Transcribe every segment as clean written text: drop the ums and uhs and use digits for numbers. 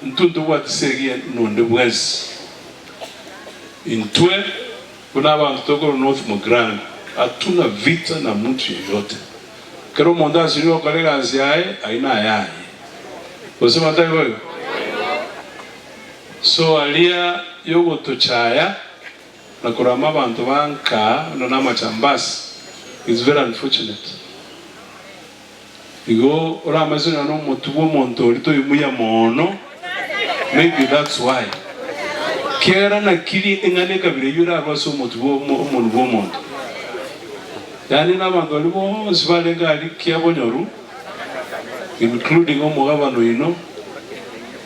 Intwe ntobwati segi nonde bwensi. Intwe buna abanto tokorwa North Mugirango hatuna vita na mtu yeyote. Kera omonto asirire gokora egasi yaye ayio nayaye. Gose batari boigo? So aria yogotochaya na korama abanto ba nka buna namachambasi it's very unfortunate. Igo oramache nonya nomotwe bw'omonto oria tori muya mono, maybe that's why. Kera nakiri eng'ana ekabira eyio erarwe ase omotwe bwa omonwe bw'omonto. Yaani na abanto baria bonsi barenge aria kiabonyoru, including omogabana oino,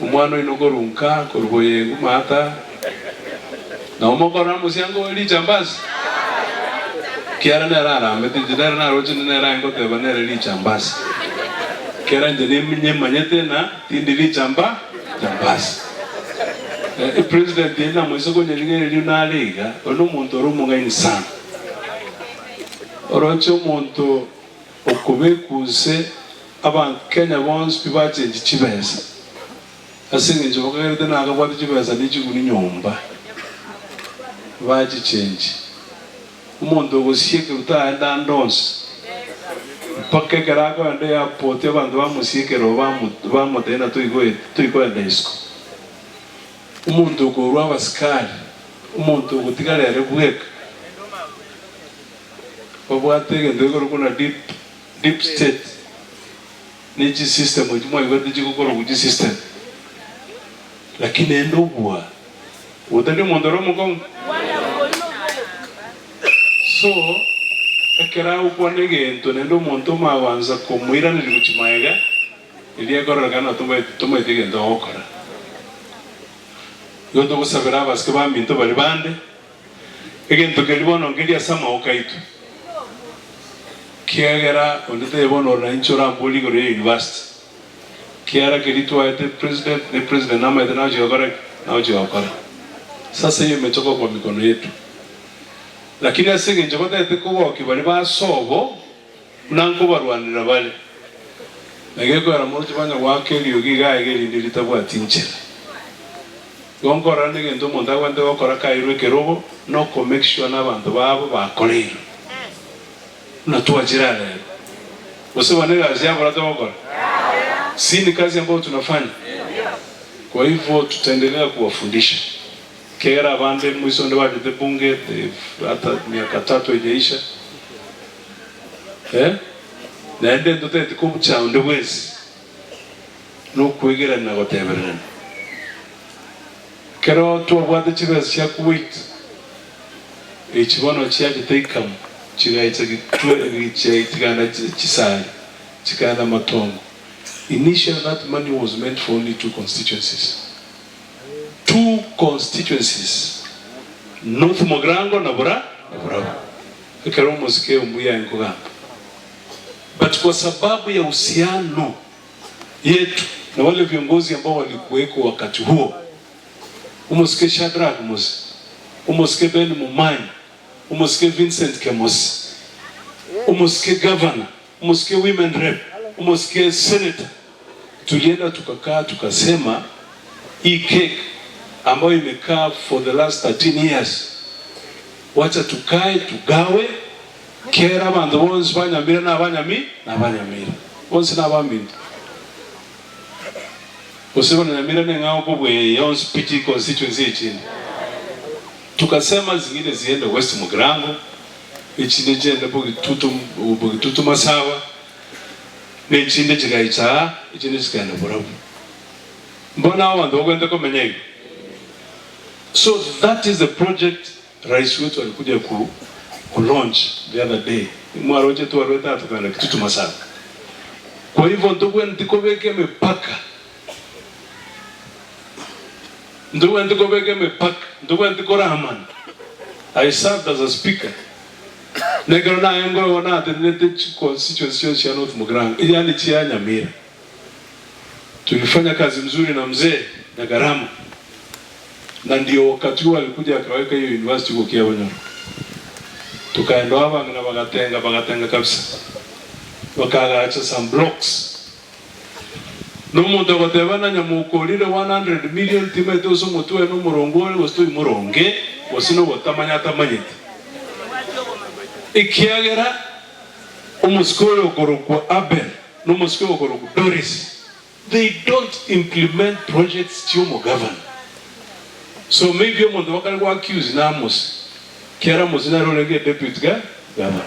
omwana oino korwa nka, korwa boyegu maata, nabo mokorora mosiango oyo richambasi? Kiara nere aramete, inche nere naroche nere aye ngoteba nere richambasi. Kiara inche nimanyete na tindi richamba jambasi. Eh, president eye namoise konyerigereria nare iga, oyo nomonto ore omong'aini sana. Oroche omonto okobekwa inse abakenya bonsi pi bachenchi chibesa. Ase engencho bakagerete nakabwate chibesa ne chiguni nyomba, bachichenchia. Omonto ogosiekerwa taenda ande onsi, mpaka ekero akoenda eapoti abanto bamosiekera oo bamotebia ng'a toikoenda isiko. Omonto okorwa abasikari, omonto ogotigara ere bweka, babwate egento gekorokwa buna deep deep state. Ne chisystem echio mwaigwete chigokorokwa chisystem, lakini naende obua otari omonto ore omokong'u. So, ekero agokwana egento naende omonto omagoansa komoiraneria gochia magega, erio ekororekana ng'a tomaeti tomaeti egento agokora. Igo togosabera abasike baminto baria bande, Egento keria bono nkeria ase amaboko aito, kiagera onde taiyo bono ore nainche oramborie igoro ya university, kiara keria twaete president, ne president namaete nagochia gokora ki? Nagochia gokora. Sasa hiyo imetoka kwa mikono yetu. Lakini ase eng'encho batagete kogokia baria ba sobo, buna nkobarwanera bare, na gekoera moroche banya goaka eriogi iga iga erinde ritabwati inchera. Igo nkorora negento omonto agwenerete gokora kairwe ekerogo noko make sure nabanto babo bakoreirwe buna twachire aa rero. Gose bono egasi yabora togokora? Si ni kazi ambayo tunafanya? Kwa hivyo tutaendelea kuwafundisha ekiagera abande moiso onde bachete bunge hata miaka tatu haijaisha eh, naende ntotageti kobucha onde bwensi. Nokwegerania na gotebererania. Ekero twabwate chibesa chia Kuwait, echi bono chiachete ikamu, chigaicha chiganda chisari, chikaenda matongo. Initially that money was meant for only two constituencies. Two constituencies, North Mugirango na Bura na Burabwo. Ekero omosike omuya aye nkogamba. But kwa sababu ya uhusiano yetu na wale viongozi ambao walikuweko wakati huo, omosike Shadrack Mose, omosike Ben Momanyi, omosike Vincent Kemosi, omosike Governor, omosike Women Rep, omosike Senator, tulienda tukakaa tukasema hii cake ambayo imekaa for the last 13 years wacha tukae tugawe Kera abanto bonsi banyamire nabanyami nabanyamire, bonsi nabaminto. Gose bono Nyamira neng'ao kobua eye yonsi pi chi constituency echinde. Tukasema zingine ziende West Mugirango, echinde chiende Bogitutu Bogitutu Masawa, na echinde chigaicha aa, echinde chikaenda Borabu. Mbono abanto bagwenerete komenya igo. So that is the project Rais wetu alikuja ku ku launch the other day mwaroche twarwete aa tokagenda Kitutu Masaba. Kwa hivyo ntobwenereti kobeka emepaka, ntobwenereti kobeka emepaka, ntobwenereti koramana. I served as a speaker na ekero naye nkorwa natenenete chi constituency chionsi chia North Mugirango yaani chia Nyamira. Tulifanya kazi mzuri na mzee Nyagarama na ndio wakati huo alikuja akaweka hiyo university huko Kiabonyoru tukaenda abang'ina bagatenga bagatenga kabisa bakaagacha some blocks. Nomonto agoteba na nyamokorire 100 million timaete gose omotwe oye nomoronge ore gose toimoronge gose nogotamanya atamanyeti. Ekiagera omosike oyo okorokwa Abel na omosike oyo okorokwa Doris they don't implement projects chiomogavana. So maybe omonto bakare go accuse na Amos kiara Amos nere orenge deputy governor.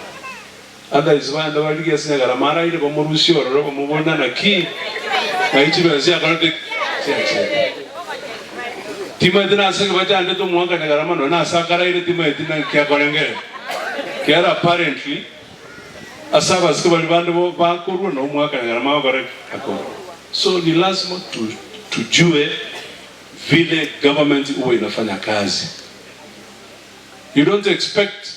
Otherwise bande barigie ase nyagarama araire bamorusie ororo bamobori na naki ng'ai chibesa chiakorete ki? Chiachete. Timaeti nase ki bachandete omwaka nyagarama nonya nase akaraire timaeti naki akorengereri. Kiagera apparently ase abasike baria bande bo bakorua na omwaka nyagarama agokora ki? Akorua. So ni lazima tu tujue vile government huwa inafanya kazi. You don't expect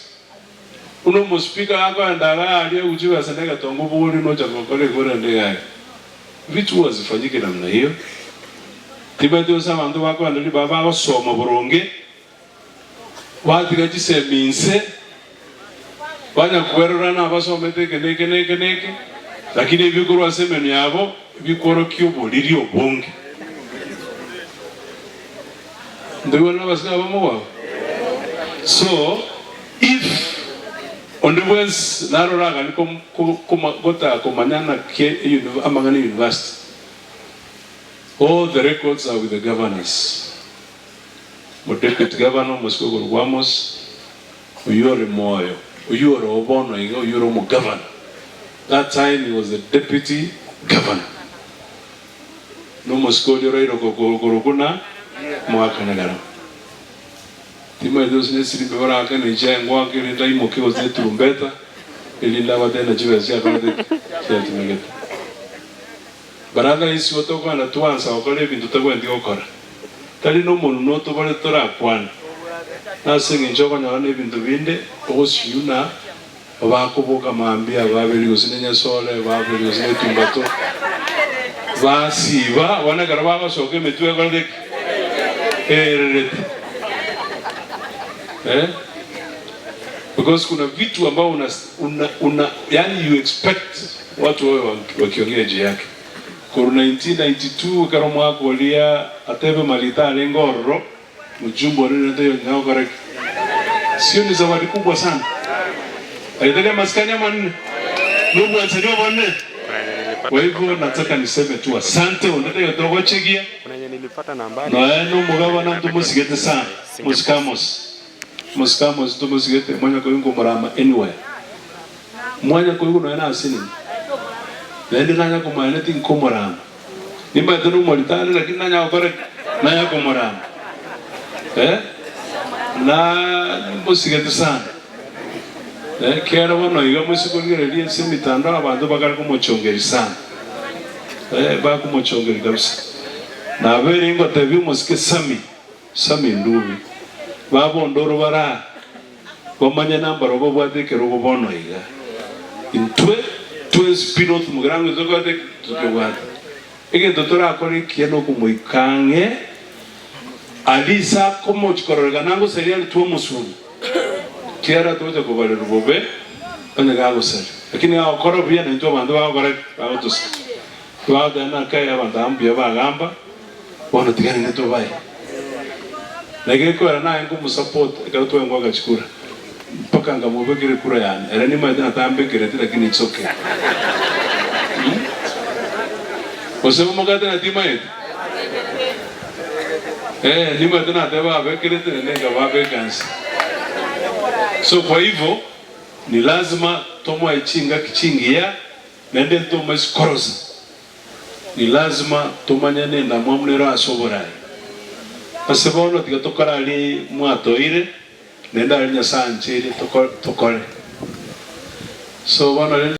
Buna omospeaker akoenda iga aria eguchi besa na egetongo bori nocha gokora igoro ende iga aria. Vitu huwa hazifanyiki namna hiyo. Timanyeti gose abanto bakoenda ribaga bagosoma boronge, batiga chisemi inse, banya kwerora nabasomete eke na eke na eke na eke, lakini ebi bikorwa ase emenwa yabo bikworokia oboriri obonge. Ntoigwane nabasike aba mogwabo? So if onde bwensi naro oraganie gotaka komanya naki amang'ana e university, all the records are with the governors. Omo deputy governor omosike okorokwa Amos, oyio ore moyo, oyio ore oo bono iga, oyio ore omogovernor. That time he was the deputy governor. Nomosike oria oraire okorokwa na moakanyagarama. Timanyeti gose nesirimbe baraakane inche aye ngoake erinde aimoke gose neturumbeta erinde abatebie na chibesa chiakorete ki? Chiatumegete. Brother isiko tokogenda twansa gokora ebinto totagwenereti gokora. Tari nomonwa notobare torakwane. Nase eng'encho okonyora nebinto binde ogosinyuna Bakoboka mambia baberi gose nenyasore, baberi gose netumbato, basiba, bono ekero bagosoka emetwe ekorete ki? Eererete. Eh? Because kuna vitu ambao una, una, una, yani you expect watu wawe wakiongea juu yake. Korwa 1992 ekero omwaka oria atebe Marita arenge ororo, Mjumbe oria rende taiyo gokora ki? Sio ni zawadi kubwa sana? Aye amasikani amanene nobwanchani obonene. Kwa hivyo nataka niseme tu asante onde taiyo togochegia nonya nomogabana ntomosigete sana mosike Amos mosike Amos ntomosigete mwanya koigwa nkomorama anywhere mwanya koigwa nonya nase nini naende nanya komanya tinkomorama. Nimbaete nomoritari, lakini nanya gokora ki? Nanya komorama. Eh? Na mosigete sana. Eh, kera bono iga moise korigereria ase emitandao abanto bakare komochongeria sana. Eh, bakomochongeria kabisa. Nabeire ingotebia omosike Sammy, Sammy Ndubi, baba onde oro bare aa, Bamanye nambaro babwate ekerogo bono iga. Intwe twensi pi North Mugirango intwe tobwate ki? Tokebwate. Egento torakore ekiya nokomoika ang'e aria ise akomochi kororekana angosaria aria twamosunya. Kiara togocha kobarerwa bobe onye gagosaria. Lakini gagokora buya naintwe abanto bagokora ki? Bagotosika. Bagoteba naki abanto aba mbuya bagamba. Bono tiga naende tobae. Na gekoera naye nkomosupport ekero twengwa agachikura mpaka nkamobekera ekura yane. Ere nimaete natambekereti lakini it's okay. Hmm? Gose momogete na timaeti? Eh, nimaete nateba abekerete naende nkababeka nse. So kwa hivyo ni lazima tomoe chingaki chingiya naende ntomoe sikorosa. Ni lazima tomanye nendamwamu nero ase oborai. Ase bono tiga tokore aria mwatoire, naende aria Nyasae ancheire tokore. So bono rende.